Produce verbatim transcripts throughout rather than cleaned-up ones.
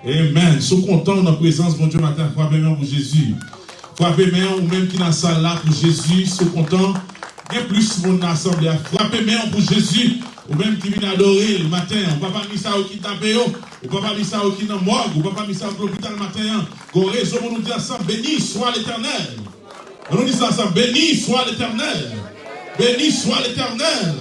Amen. Si w kontan, w nan prezans Bondye maten, frape men w pou Jezi. Frape men w, ou menm ki nan sal la, pou Jezi. Si w kontan, gen plis moun nan asanble a. Frape men w pou Jezi. Ou menm ki vin adore l maten an. Ou pa pami sa yo ki tape yo. Ou pa pami sa yo ki nan mòg. Ou pa pami sa yo ki lopital maten an. Gon rezon pou nou di ansanm, Béni soit l'Éternel. An nou di sa ansanm, Béni soit l'Éternel. Béni soit l'Éternel.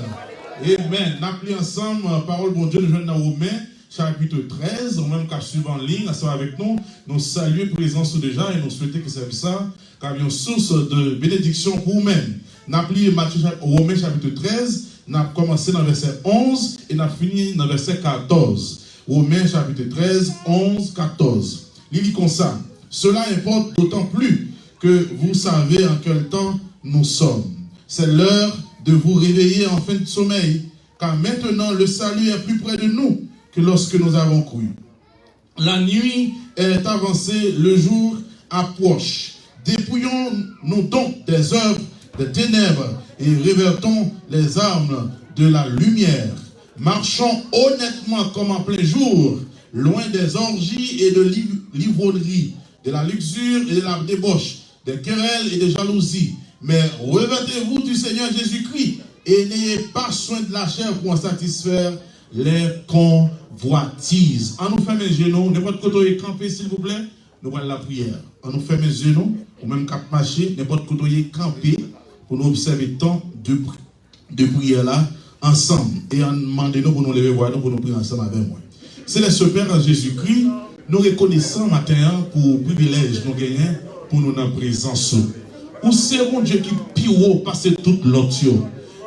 Amen. N ap li ansanm, euh, pawòl Bondye nou jwenn nan Women, chapit trèz, ou menm k ap swiv an liy ansanm avèk nou, nou salye prezans ou deja e nou swete ke sèvis sa ka yon sous de benediksyon pou ou menm. N ap li Matye chap-, Women chapit trèz, n ap kòmanse nan vèsè onz e n ap fini nan vèsè katòz. Women chapit trèz, onz, katòz. Li li konsa, Cela importe d'autant plus que vous savez en quel temps nous sommes. C'est l'heure de vous réveiller enfin de sommeil, car maintenant le salut est plus près de nous que lorsque nous avons cru. La nuit est avancée, le jour approche. Dépouillons-nous donc des œuvres des ténèbres et revêtons les armes de la lumière. Marchons honnêtement comme en plein jour, loin des orgies et de l'iv-, l'ivrognerie, de la luxure et de la débauche, des querelles et des jalousies. Mais revêtez-vous du Seigneur Jésus-Christ et n'ayez pas soin de la chair pour en satisfaire les convoitises. An nou fèmen je nou, nenpòt kote w ye kanpe, silvouplè, nou pral lapriyè. An nou fèmen je nou, ou menm k ap mache, nenpòt kote w ye kanpe, pou nou obsève tan de pri-, de priyè la ansanm. E ann mande nou pou nou leve vwa nou pou nou priye ansanm avè mwen. Selès Pè an Jezikri, nou rekonesan maten an pou privilèj nou genyen pou nou nan prezans ou. Ou se Bondye ki pi wo pase tout lòt yo.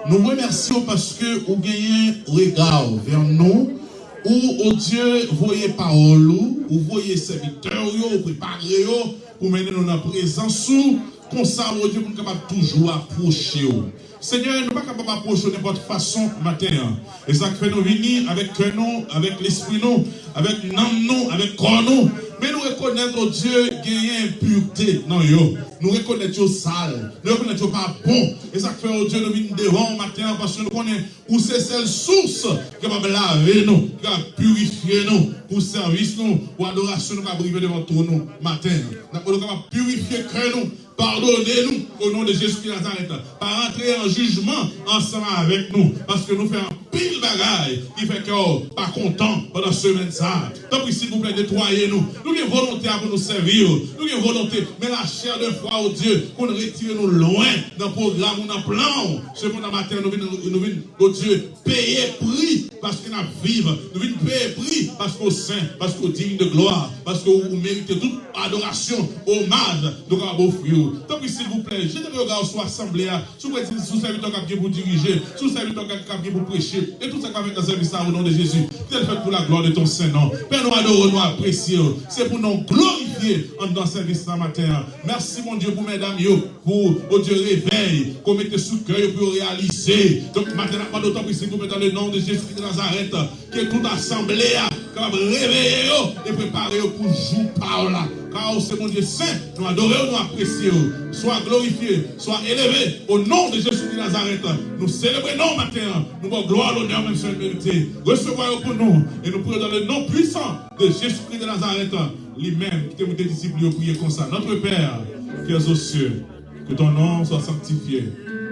Nou remèsye w paske ou genyen rega w vè nou. Ou, o Dye, voye pawòl ou, ou voye sèvitè w yo, ou prepare yo pou mennen nou nan prezans ou. Konsa, o Dye, pou nou kapab toujou apwoche w. Senyè, nou pa kapab apwoche w nenpòt fason maten an. E sa k fè nou vini avèk kè nou, avèk lespri nou, avèk nanm nou, avèk kò nou. Men nou rekonèt, o Dye, genyen enpirte nan yo. Nou rekonèt yo sal. Nou rekonèt yo pa bon. E sa k fè, o Dye, nou vin devan w maten an, paske nou konnen ou se sèl sous ki kapab lave nou, ki kapab pirifye nou pou sèvis nou, pou adorasyon nou kapab rive devan twòn ou maten an. N ap mande w kapab pirifye kè nou, padone nou, o non de Jezi Kris Nazarèt. Pa rantre an jijman ansanm avèk nou, paske nou fè anpil bagay ki fè kè w pa kontan pandan semèn sa a. Tanpri, silvouplè, netwaye nou. Nou gen volonte a pou nou sèvi w. Nou gen volonte, men lachè de fwa, o Dye, konn retire nou lwen nan pwogram ou, nan plan w. Sepandan, maten an, nou vin, nou vin, o Dye, peye pri paske n ap viv. Nou vin peye pri paske w sen, paske w diy de glwa, paske w, ou merite tout adorasyon, omaj nou kapab ofri w. Tanpri, silvouplè, jete yon rega sou asanble a, sou prèz, sou sèvitè w k ap gen pou dirije, sou sèvitè w k ap, k ap gen pou preche, e tout sa k ap fèt nan sèvis sa, o non de Jezi. Kè l fèt pou la glwa de ton sen non. Pè, nou adore w, nou apresye w. Se pou non w glorifye anndan sèvis sa maten an. Mèsi, Bondye, pou medam yo, pou, o Dye, revèy ke w mete sou kè yo pou yo reyalize. Donk, maten, n ap mande w, tanpri, silvouplè, dans le nom de Jésus de Nazareth, ke tout asanble a kapab reveye yo e prepare yo pou jou pa w la. Kar ou se Bondye sen, nou adore w, nou apresye w. Swa glorifye, swa eleve, o non de Jezi de Nazarèt. Nou selebre non w maten an, nou ba w glwa, lonè, menm si w merite. Resevwa yo pou nou, e nou priye dans le nom puissant de Jésus-Christ de Nazareth, li menm ki te montre disip li yo priye konsa, Notre Père qui es aux cieux, que ton nom soit sanctifié,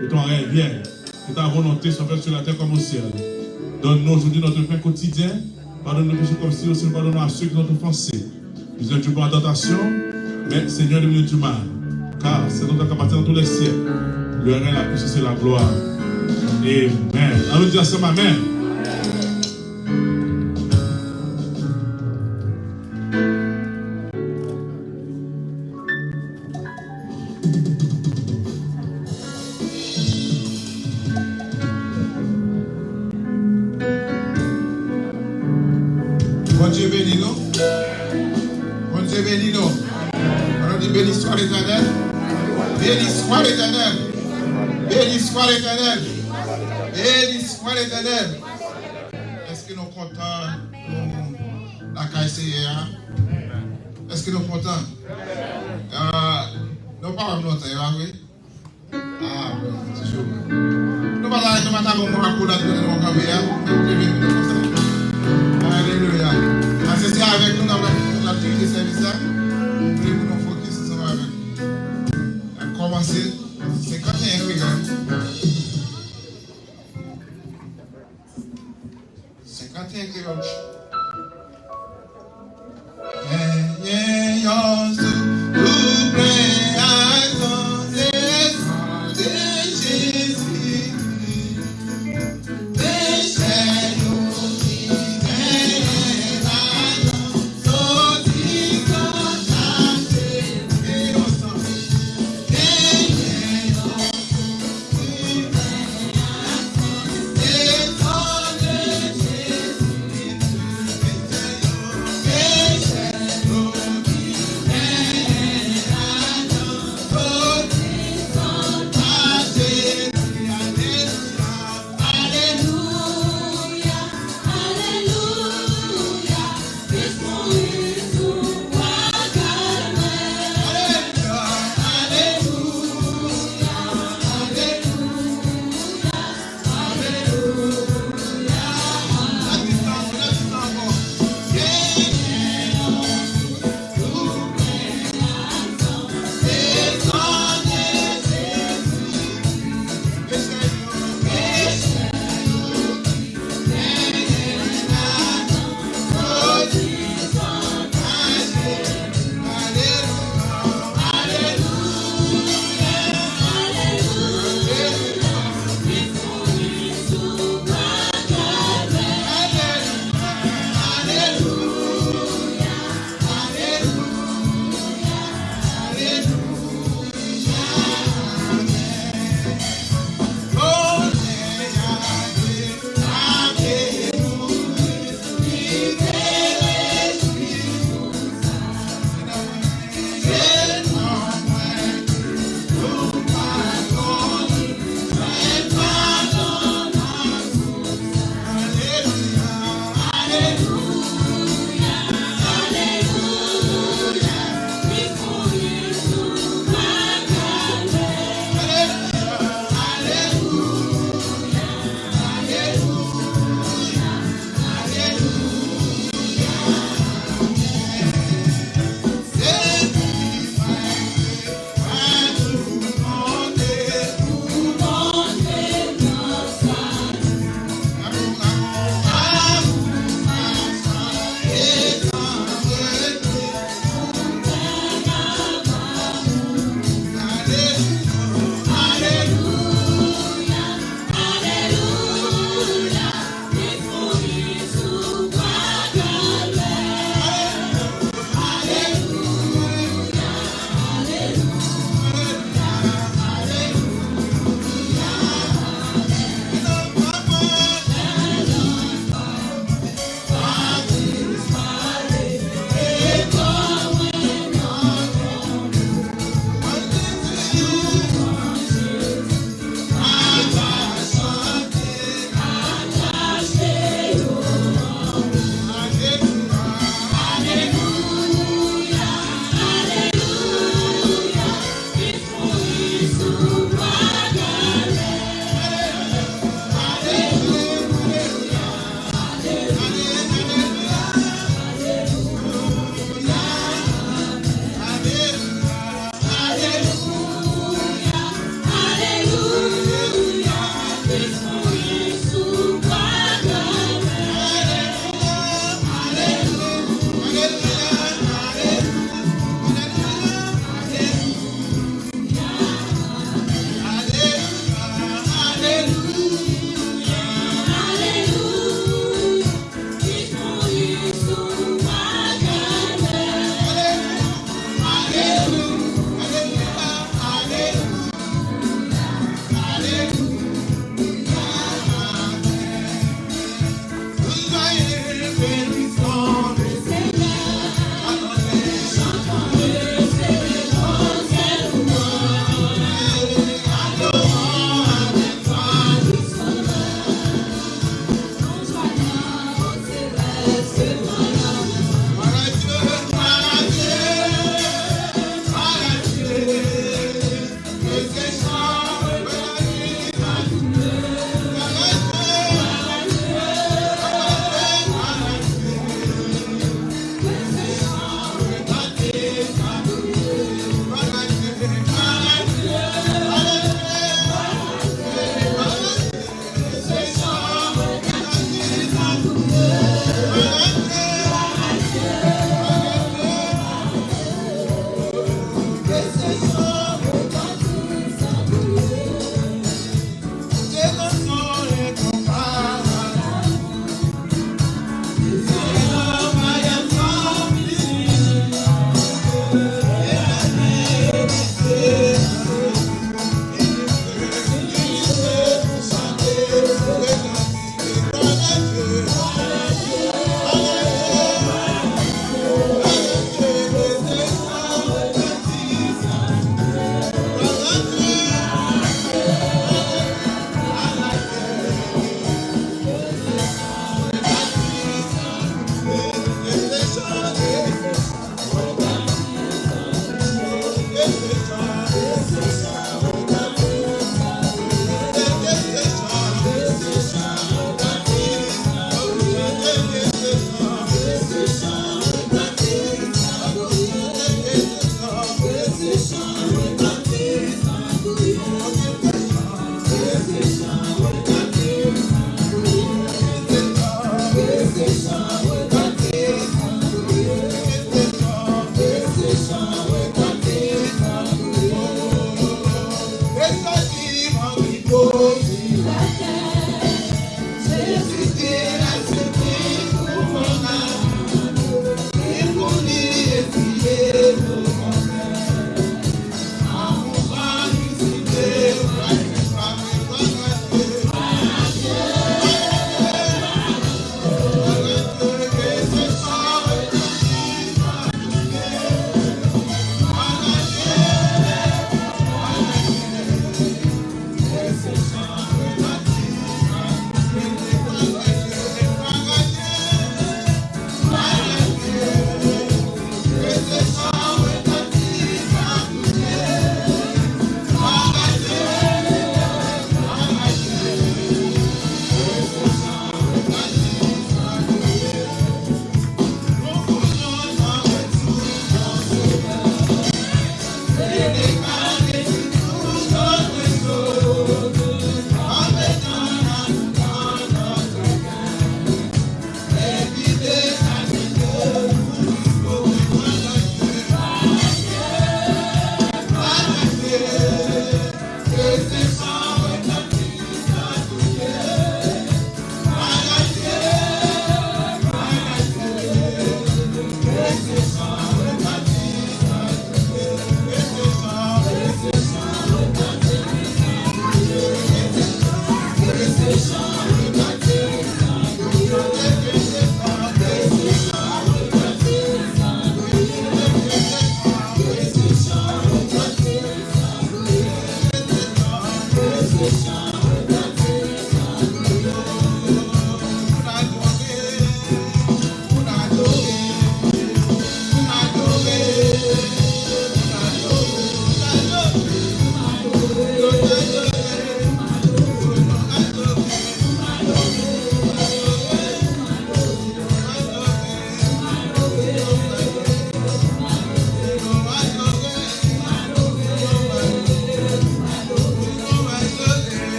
que ton règne vienne, que ta volonté soit faite sur la terre comme au ciel. Donne-nous aujourd'hui notre pain quotidien. Pardonne nos péchés comme si aussi nous pardonnons à ceux qui nous ont offensés. Ne nous admets pas en tentation, mais Seigneur, délivre-nous du mal. Car c'est à toi qu'appartiennent tous les siècles le règne, la puissance et la gloire. Amen. Ann di ansanm, Amen. Bondye beni nou. Bondye beni nou. Ann nou di, Béni soit l'Éternel. Béni soit l'Éternel. Béni soit l'Éternel. Béni soit l'Éternel. Èske nou kontan pou lakay Seyè a? Èske nou kontan? Ah, nou pa wè m lontan, e pa vre? Ah, bon, ti jou. Nou pa ta, nou pa ta bon, mwen akoudad kote nou kanpe a. Nou te vin konsa. Alelouya. Pase se avèk nou, n ap Senkant e en Kreyòl Show. Genyen yon souplè ak san de Jezikri. Peche yo ki genyen ladan soti nan kache. Genyen yon souplè ak san de Jezikri.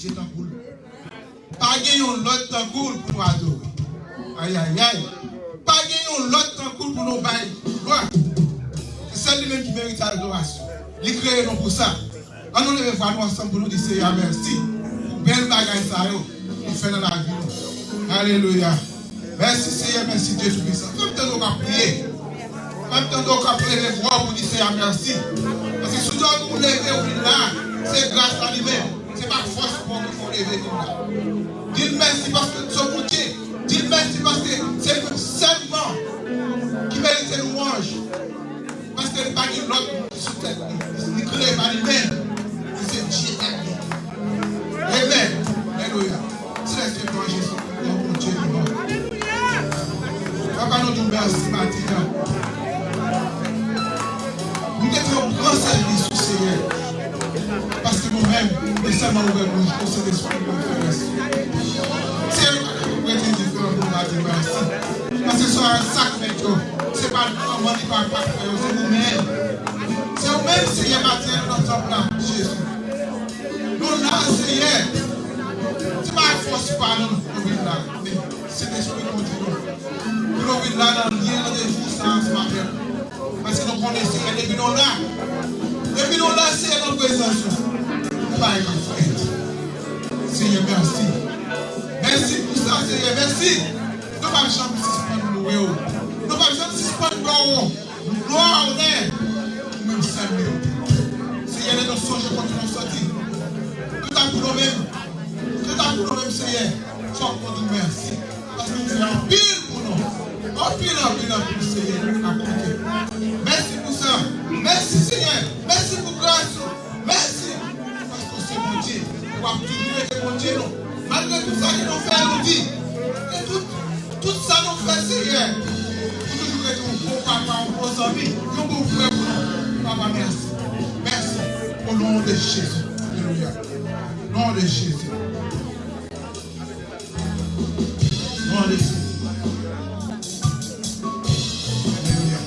Bondye tankou l. Pa gen yon lòt tankou l pou nou adore. Ayayay. Pa gen yon lòt tankou l pou nou bay glwa. Se sèl li menm ki merite adorasyon. Li kreye nou pou sa. Ann nou leve vwa nou ansanm pou nou di Seyè mèsi pou bèl bagay sa yo ou fè nan lavi nou. Alelouya. Mèsi Seyè, mèsi Dye Toupisan. Fè m tande w k ap priye. Fè m tande w k ap leve vwa w pou di Seyè mèsi. Paske si w di w leve w vin la, se gras a li menm. Se pa fòs pa w ki fè w leve vin la. Di l mèsi paske se Bondye. Di l mèsi paske se li menm sèlman ki merite lwanj. Paske li pa gen lòt moun ki sou tèt li. Li kreye pa li menm. Li se Dye ètènèl. Amen. Alelouya. Silans ke pran Jezi. Yon Bondye vivan. Papa, nou di w mèsi maten an. Nou te fè yon gran sèvis pou Seyè. Paske nou menm, nou sèlman ouvè bouch nou, Sentespri nou fè rès. Seyè, nou pa kapab rete endiferan pou nou pa di mèsi. Paske se sa k fè ke se pa manman ni papa k fè yo, se nou menm. Se ou menm, Seyè, maten an, nan tanp la, Jezi. Nou la, Seyè. Se pa fòs pa nou, nou vin la. Men Sentespri kondi nou. Pou nou vin la nan lye randevou sa ansanm avè w. Paske nou konnen, Seyè, depi nou la, depi nou la, Seyè, nan prezans ou, nou pa gen frèt. Seyè, mèsi. Mèsi pou sa, Seyè, mèsi. Nou p ap janm sispann louwe w. Nou p ap janm sispann ba w glwa, onè. Ou menm sèl merite. Seyè, lè nou sonje kote nou soti, kanta pou nou menm, kanta pou nou menm, Seyè, fòk nou di w mèsi. Paske ou fè anpil pou nou. Anpil, anpil, anpil, Seyè, akonte. Mèsi pou sa. Mèsi, Seyè. Mèsi pou gras ou. Mèsi. Paske ou se Bondye. Ou ap toujou rete Bondye nou. Malgre tout sa ke nou fè, nou di. E tout, tout sa nou fè, Seyè. Ou toujou rete yon bon papa, yon bon zanmi, yon bon frè pou nou. Papa, mèsi. Mèsi. Au nom de Jésus. Alléluia. Nom de Jésus. Glwa a Dye. Alelouya.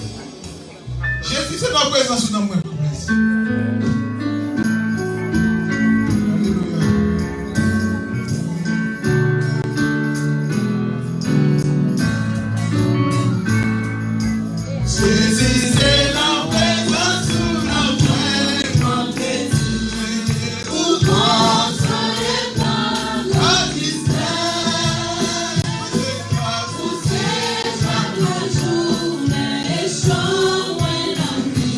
Jezi, se nan prezans ou nan mwen pou mèsi. Alelouya. Jezi, se nan prezans ou nan mwen pou mèsi. Ou konsolem nan gwo tristès. Ou se chak jou men echanj mwen nan nwi.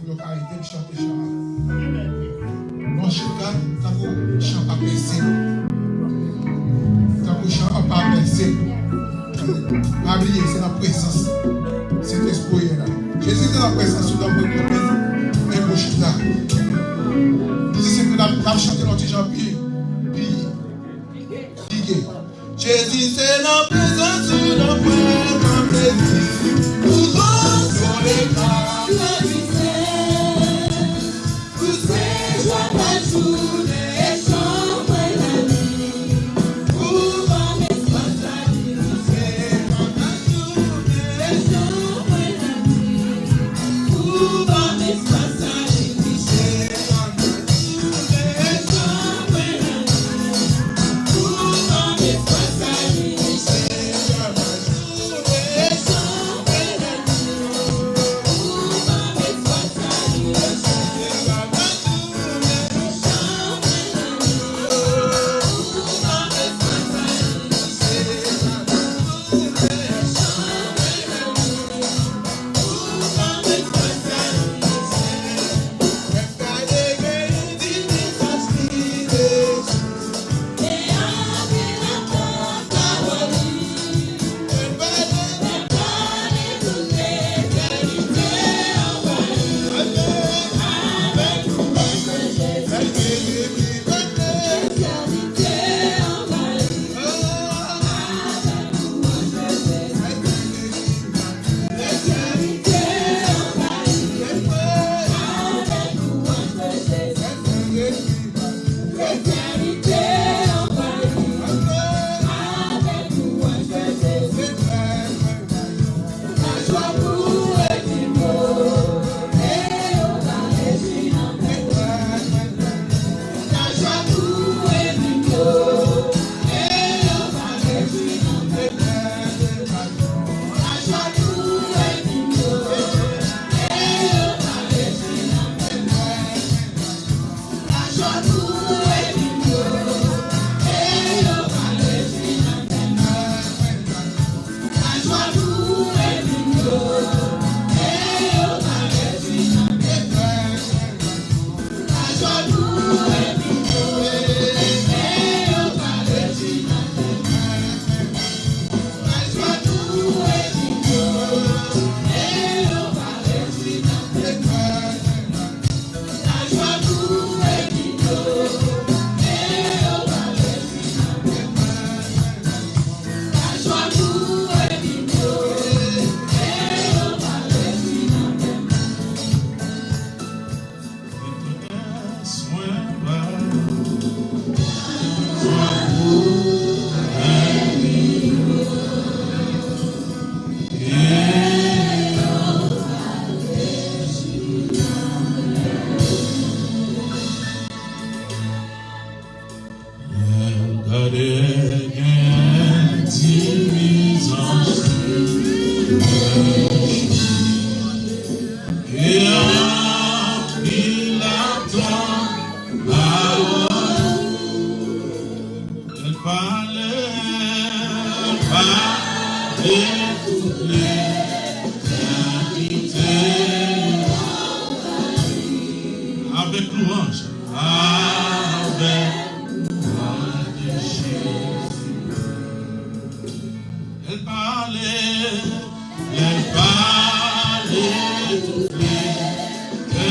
Pou yo ka ede m chante chan an. Yon chita, tankou chan pa pèse. Tankou chan an pa pèse. Pa bliye, se nan prezans Sentespri w ye la. Jezi te nan prezans ou, nan prezans, men pou chita. Li di se pou n ap, n ap chante yon ti jan pi, pi, pi ge. Jezi se nan prezans ou, nan prezans Jezi. Pou zòt sou letan. Gade gen ti mizanj e anpil ap tann pawòl ou. Lè l pale, pale tout letènite avèk lwanj. Avèk lwanj de Jezi. Lè l pale, lè l pale tout letènite.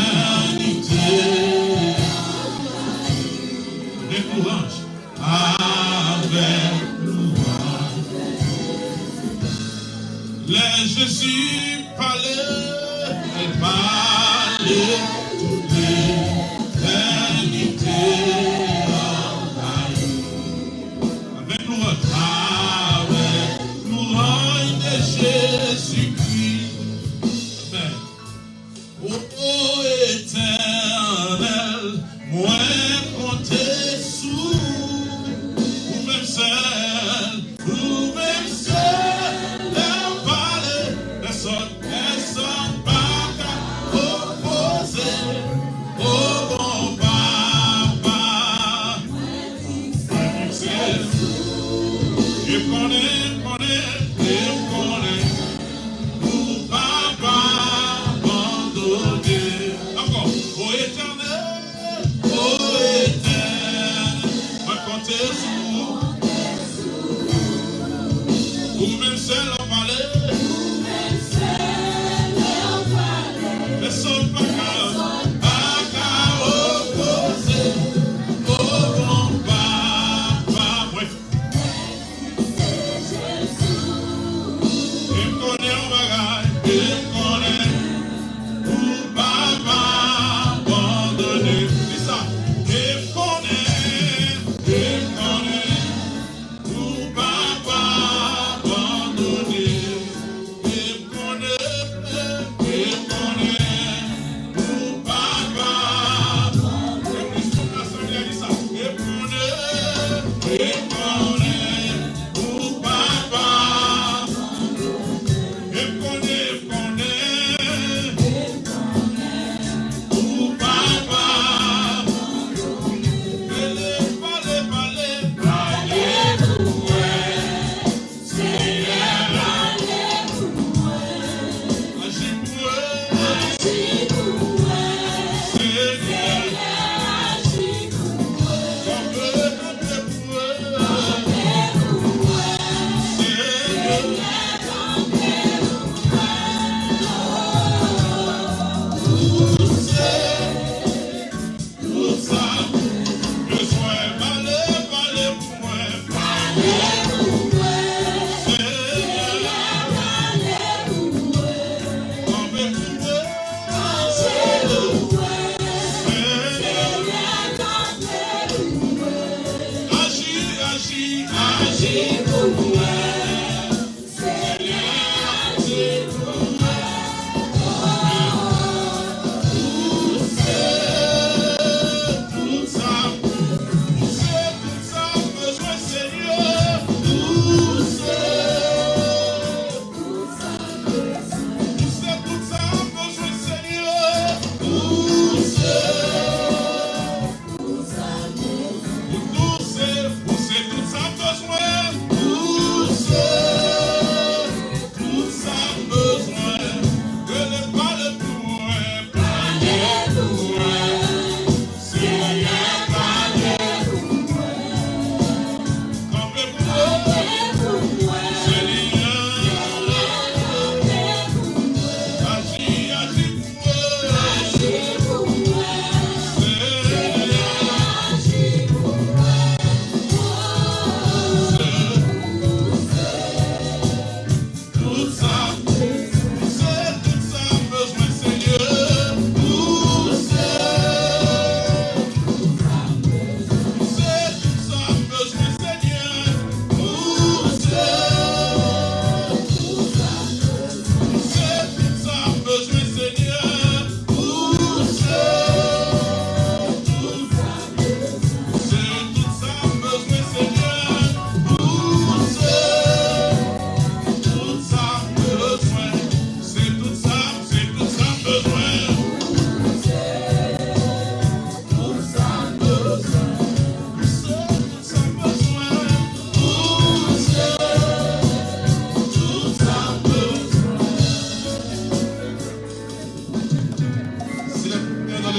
Avèk lwanj, avèk lwanj. Lè Jezi pale, lè l pale tout letènite.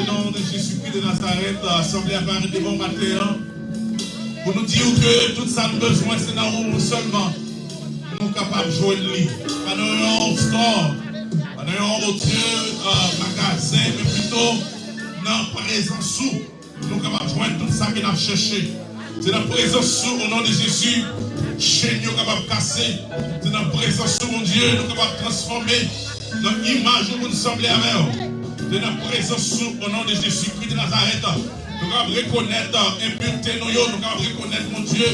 Nan non de Jezikri de Nazarèt, asanble a parèt devan w maten an pou nou di w ke tout sa nou bezwen se nan ou sèlman pou nou kapab jwenn li. Pa nan yon store, pa nan yon, Bondye, euh, magazen, men pito nan prezans ou. Nou kapab jwenn tout sa ke n ap chèche. Se nan prezans ou, o non de Jezi, chenn yo kapab kase. Se nan prezans ou, Bondye, nou kapab transfòme nan imaj ou pou n sanble avè w. Se nan prezans ou, o non de Jezikri de Nazarèt, nou kapab rekonèt, euh, enpirte nou yo, nou kapab rekonèt, Bondye,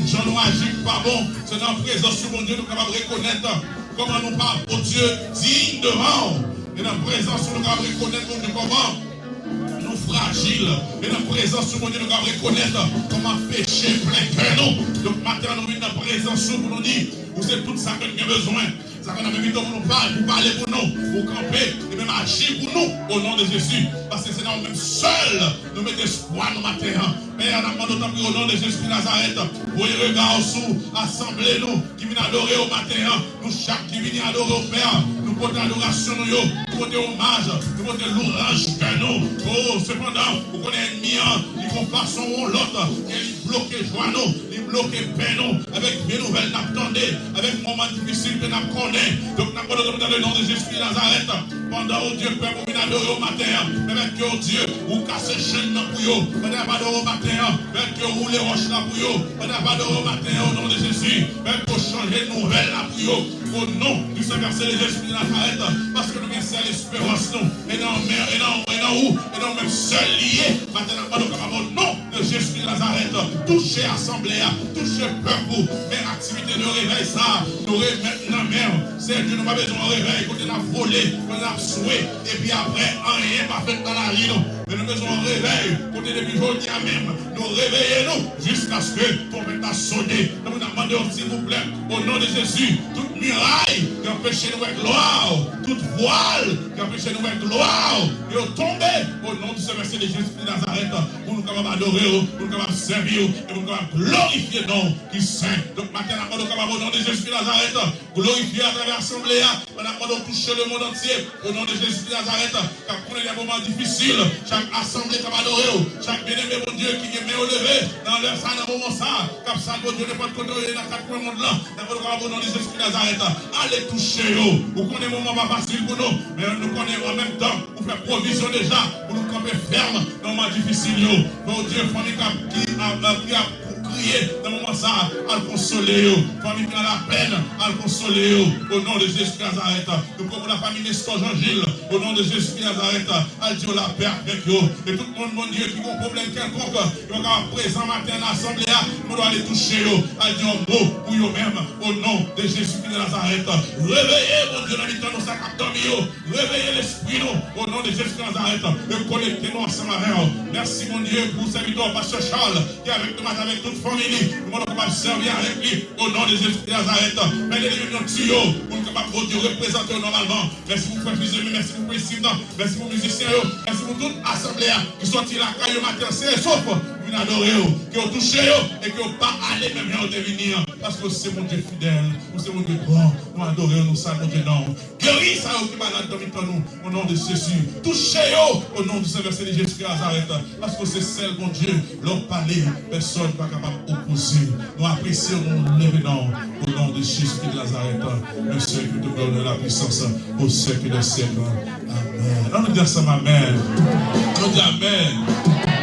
jan nou aji ki pa bon. Se nan prezans ou, Bondye, nou kapab rekonèt, euh, kòman nou pa, Bondye, diy devan w. E nan prezans ou, nou kapab rekonèt, Bondye, kòman nou frajil. E nan prezans ou, Bondye, nou kapab rekonèt kòman peche plen kè nou. Donk, maten an, nou vin nan prezans ou pou nou di, ou se tout sa ke n gen bezwen. Sa ke n ap envite w pou nou pale, pou pale pou nou, pou kanpe, e menm aji pou nou, o non de Jezi. Paske se nan ou menm sèl nou mete espwa nou maten an. Pè, n ap mande w, tanpri, o non de Jezi de Nazarèt, voye rega w sou asanble nou ki vin adore w maten an. Nou chak ki vini adore w, Pè, nou pote adorasyon nou yo, nou pote omaj, nou pote louwanj kè nou. O, sepandan, ou konnen ènmi an, li gon fason ou yon lòt, ke li bloke jwa nou, li bloke pè nou, avèk vye nouvèl n ap tande, avèk moman difisil ke n ap konnen. Donk, n ap mande w nan non de Jezi de Nazarèt, pandan, o Dye, pèp ou vin adore w maten an, pèmèt ke, o Dye, ou kase chenn nan pou yo. Pandan y ap adore w maten an, pèmèt ke ou woule wòch la pou yo. Pandan y ap adore w maten an, o non de Jezi, pèmèt ke ou chanje nouvèl la pou yo. O non du Saint Versé de Jezi de Nazarèt, paske nou gen sèl esperans nou, e nan men, e nan, e nan ou, e nan ou menm sèl li ye. Maten n ap mande w kapab, o non de Jezi de Nazarèt, touche asanble a, touche pèp ou, men aktivite de revèy sa a, nou remèt nan men w. Seyè Dye, nou pa bezwen yon revèy kote n ap vole, kote n ap swe, epi apre, anyen pa fèt nan lavi nou. Men nou bezwen yon revèy kote depi jodi a menm, nou reveye nou jiskaske twonpèt la sone. Donk, n ap mande w, silvouplè, o non de Jezi, tout miray ki anpeche nou wè glwa w, tout vwal ki anpeche nou wè glwa w, yo tonbe, o non du Saint Versé de Jezi de Nazarèt, pou nou kapab adore w, pou nou kapab sèvi w, e pou nou kapab glorifye non w ki sen. Donk, maten n ap mande w kapab, o non de Jezi de Nazarèt, glorifye atravè asanble a. N ap mande w touche lemonn antye, o non de Jezi de Nazarèt, k ap konnen de moman difisil. Chak asanble k ap adore w, chak byeneme, Bondye, ki gen men yo leve nan lè sa a, nan moman sa a, k ap salve w, Dye, nenpòt kote yo ye nan kat kwen mond lan, n ap mande w kapab, o non de Jezi de Nazarèt, ale touche yo. Ou konnen moman pa fasil pou nou, men nou konnen an menm tan, ou fè pwovizyon deja pou nou kanpe fèm nan moman difisil yo. Bondye, fanmi k ap, ki ap, ki ap kriye nan moman sa a, al konsole yo. Fanmi ki nan lapèn, al konsole yo. O non de Jezi de Nazarèt, nou priye pou lafanmi Nestor Jean Gilles. O non de Jezi de Nazarèt, al di yo lapè avèk yo. E tout moun, Bondye, ki gen yon pwoblèm kèlkonk, yo pa kapab prezan maten an nan asanble a, nou mande w ale touche yo, al di yon mo pou yo menm. O non de Jezi de Nazarèt, reveye, Bondye, nan mitan nou sa k ap dòmi yo. Reveye lespri nou, o non de Jezi de Nazarèt, e konekte nou ansanm avè w. Mèsi, Bondye, pou sèvitè w, pastè Charles, ki avèk nou maten, avèk tout fanmi li. Nou mande w kapab sèvi avèk li, o non de Jezi de Nazarèt. Mete li menm yon tiyo pou l kapab, Bondye, reprezante w nòmalman. Mèsi pou frè Fizemi, mèsi pou Priscilla, mèsi pou mizisyen yo, mèsi pou tout asanble a ki sòti lakay yo maten an, sen e sof, pou vin adore w. Ke w touche yo e ke yo pa ale menm jan yo te vini an. Paske w se Bondye fidèl, ou se Bondye bon. Nou adore w, nou salye Bondye non w. Geri sa yo ki malad nan mitan nou, o non de Jezi. Touche yo, o non du Saint Versé de Jezi de Nazarèt. Paske w se sèl Bondye, lè w pale, pèsòn pa kapab opoze. Nou apresye w, nou leve non w, o non de Jezi de Nazarèt. Un Dieu qui demeure dans la puissance au siècle des siècles. Amèn. Ann nou di ansanm amèn. Ann nou di amèn. Amèn.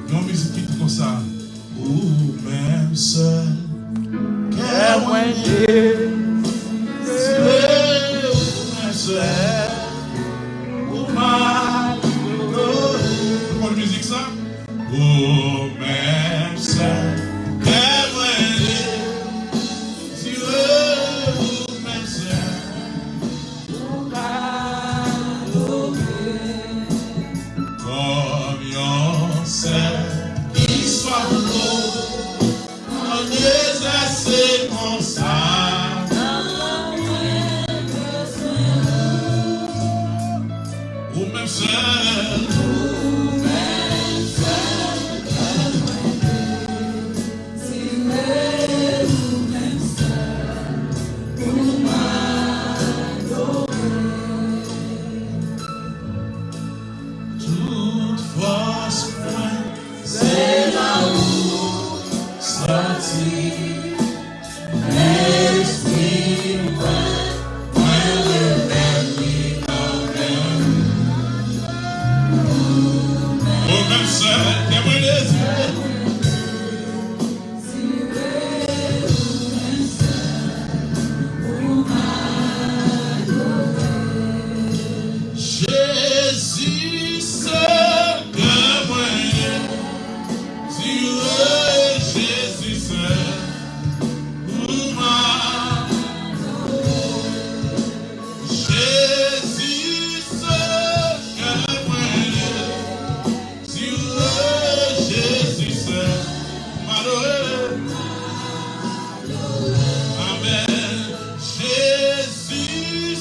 Yon mizik ki di konsa. Ou menm sèl kè mwen ye, se ou menm sèl pou m adore. Nou konn mizik sa? Ou menm sèl kè mwen ye, se ou menm sèl. Ou ka adore. Menm sèl kè mwen dezire. Jezi sèl kè mwen dezire, Jezi sèl pou m adore. Jezi sèl kè mwen dezire, Jezi sèl m adore. Amèn. Jezi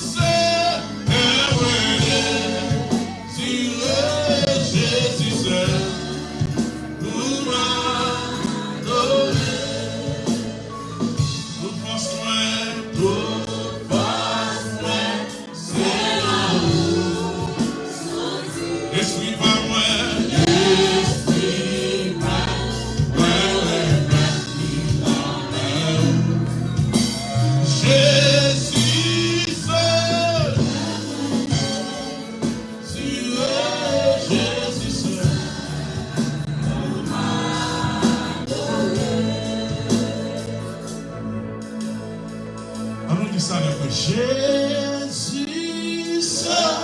sèl kè mwen dezire, Jezi sèl pou m adore. Tout fòs mwen, tout fòs mwen, se nan ou. Espri pa mwen, espri pa mwen, remèt li nan men ou. Jezi sèl. Jezi sèl. Ann nou di sa avèk mwen. Jezi sèl.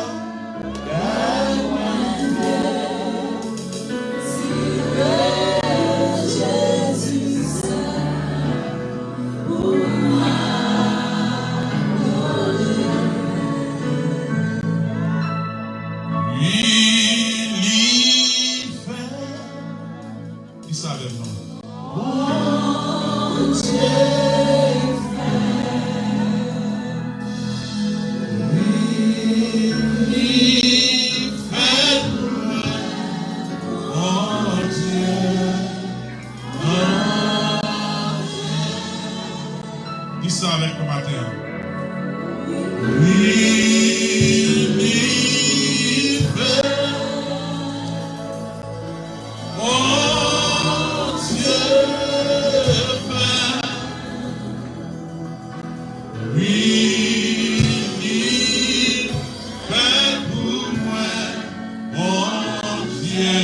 Wi, li fè. Di sa avè m non. Bondye fè. Wi, li fè pou mwen. Bondye. Di sa avèk mwen maten an. Wi, li fè. Bondye fè. Wi, li fè pou mwen. Bondye.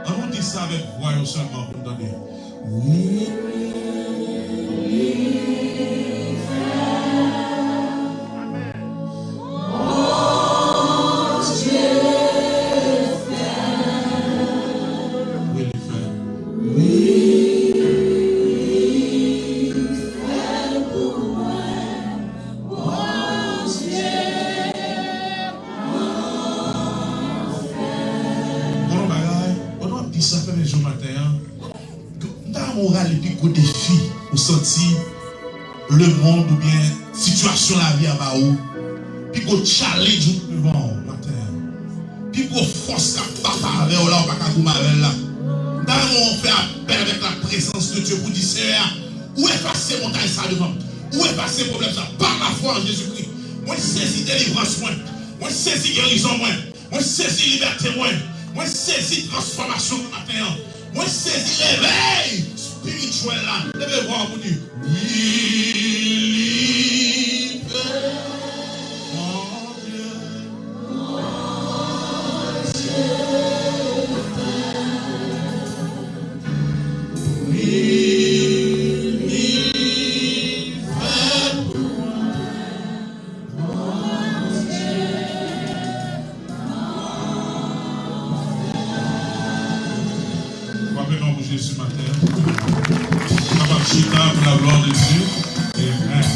Ann nou di sa avèk vwa yo sèlman pou n tande. Wi, li fè. Bondye fè. Wi, li fè. Wi, li fè pou mwen. Bondye. Bon bagay, pandan w ap di sa, fèmen je w maten an. M ta renmen w rale pi gwo defi ou santi lemonn oubyen sitiyasyon lavi a ba ou. Pi gwo challenge ou devan w maten an. Pi gwo fòs k ap batay avè w la, ou pa ka goumen avè l la. M ta renmen w fè apèl avèk la prezans de Dye pou di, Seyè, ou efase montay sa devan m. Ou efase pwoblèm sa pa lafwa an Jezikri. Mwen sezi delivrans mwen. Mwen sezi gerizon mwen. Mwen sezi libète mwen. Mwen sezi transfòmasyon mwen maten an. Mwen sezi revèy espirityèl la. Leve vwa w pou di, wi, li fè. Bondye. Wi, li fè pou mwen. Frape men w pou Jezi maten an. Kapab chita pou la glwa de Dye. Amen.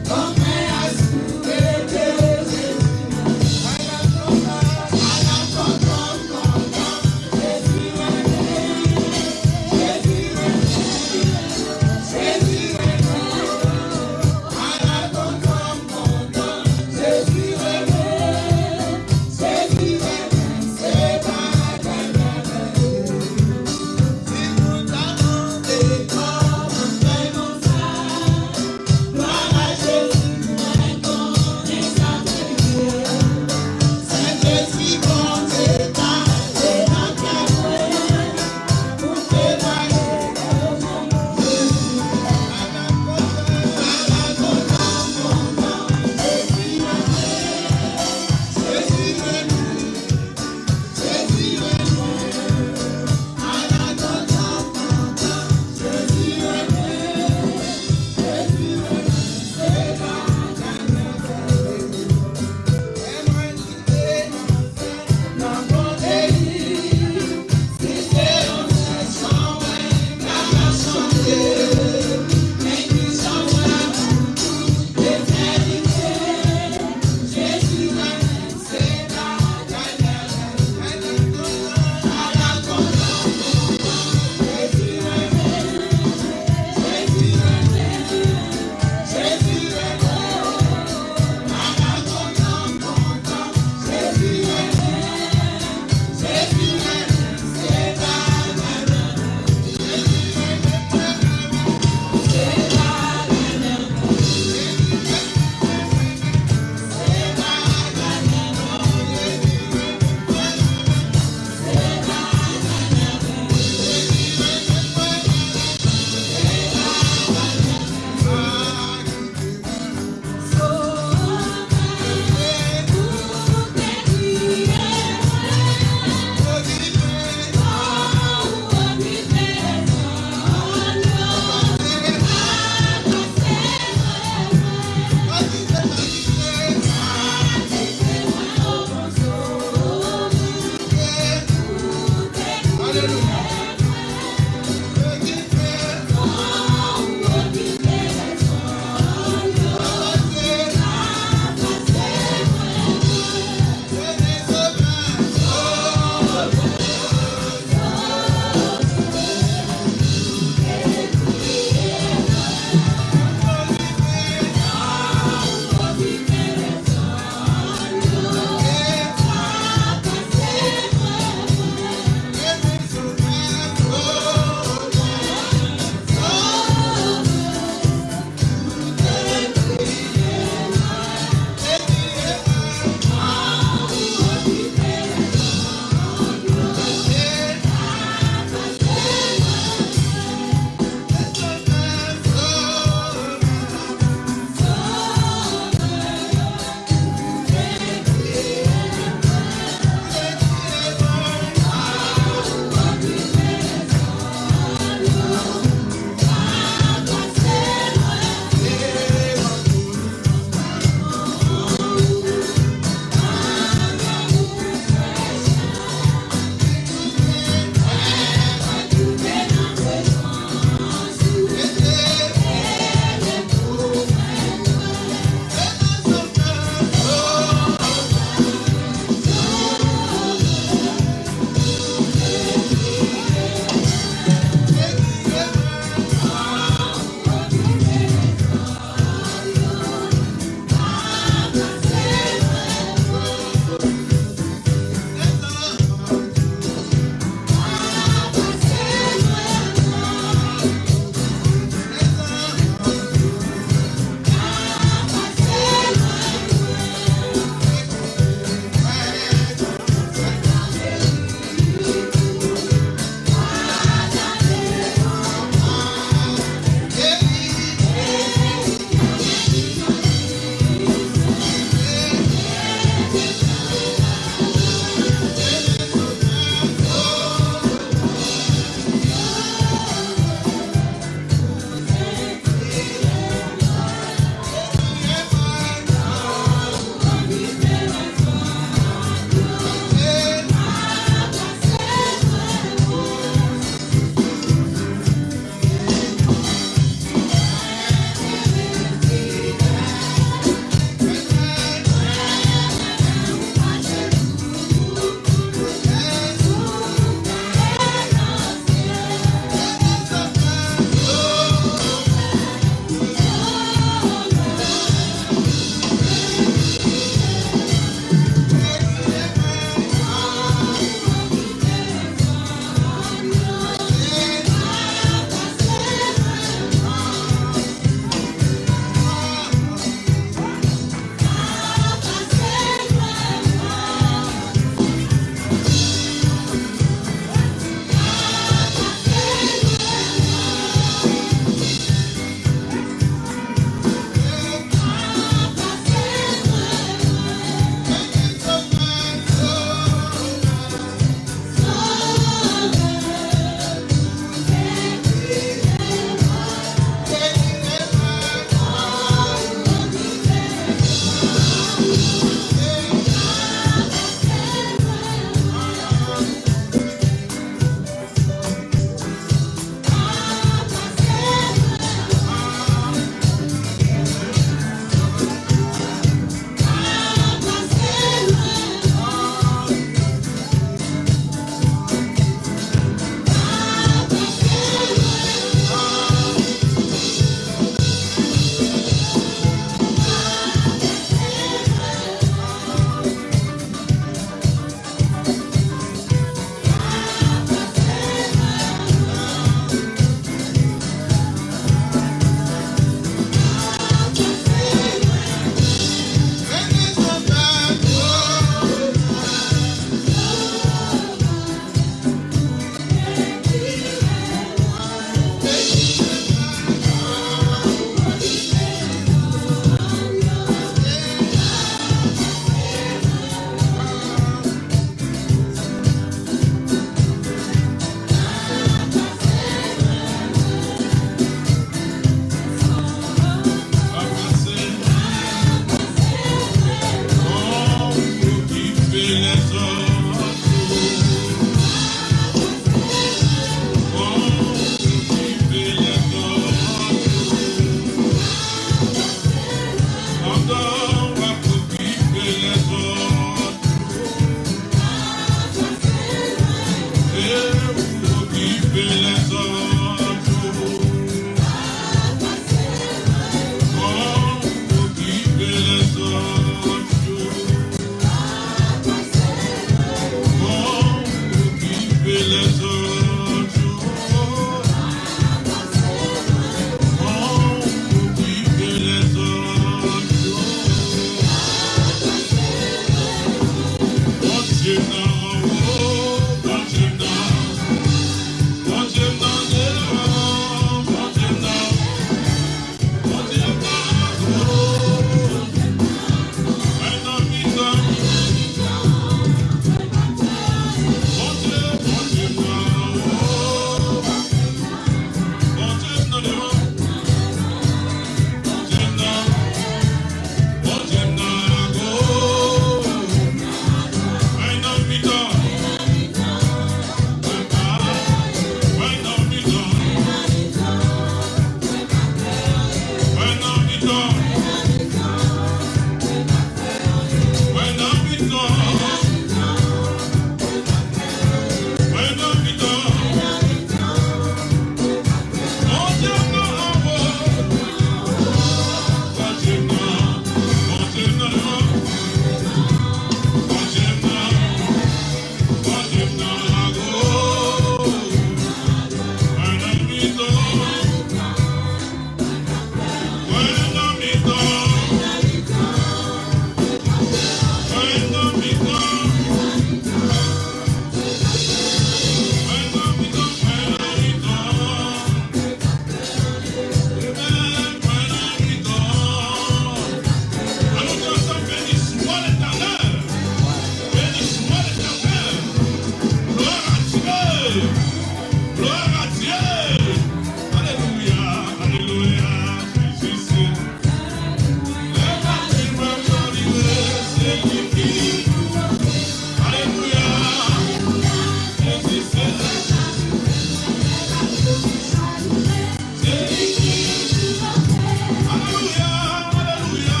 Alelouya, alelouya.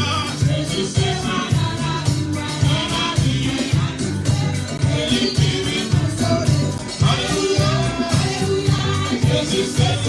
Alelouya, alelouya.